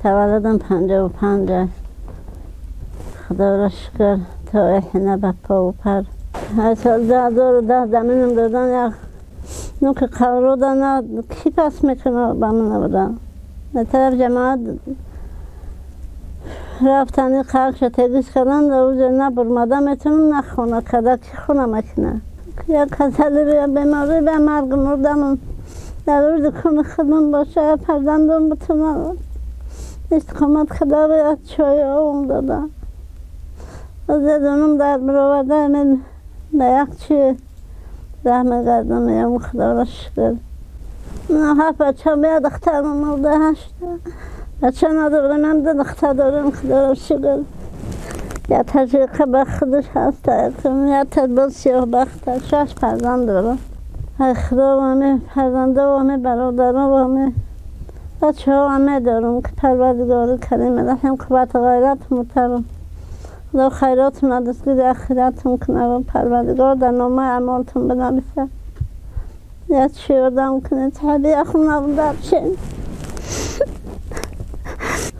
تولدم 55. خدا را شکر تا احنا به پا و پر. سال 2010 زمینم دادن، یک نوک قرار دادن، کی پس میکنه به من نبودن. طرف جماعت رفتن خلق تگیز کردن، در نه برماده میتونم نه خونه کده کی خونه مکنه. یک کسلی بیماری به مرگ مردم در روز کن خودم باشه، فرزندم بتونم استقامت خدا به چای آوم دادم. از دونم در برآورده من به یک چی رحم کردم، میام خدا را شکر. من هفت بچه هم، یه دخترم مرده، هشت بچه ندارم، من دو دختر دارم، خدا را شکر. یه تجریقه به خودش هست، یه تجربه سیاه بخت، شش فرزند دارم. خدا و همه فرزنده و همه برادران و همه بچه ها همه دارم که پروردگار کریم رحم قوت غیرت مترم. خدا خیراتون دستگیر اخیرتون کنه و پروردگار در نامه اعمالتون بنویسه. یه چی آدم کنه تحبیه خونه در چین.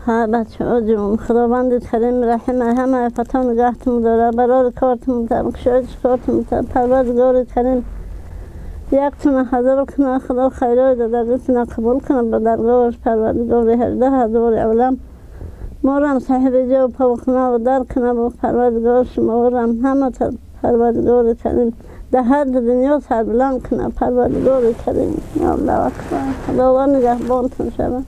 ها بچه ها جون، خداوند کریم رحم همه فتا نگاهتون داره، برای کارتون داره، کشایش کارتون داره. پروردگار کریم یکتون حضور کنه، خدا خیرات دادگیتون قبول کنه به درگاهش پروردگار 18,000 عالم. مارم صاحب جا پا کنه و در کنه و پروردگار شما همه پروردگار کریم در هر دنیا سربلند کنه پروردگار کریم. یا الله اکبر. خداوند نگهبانتون شود.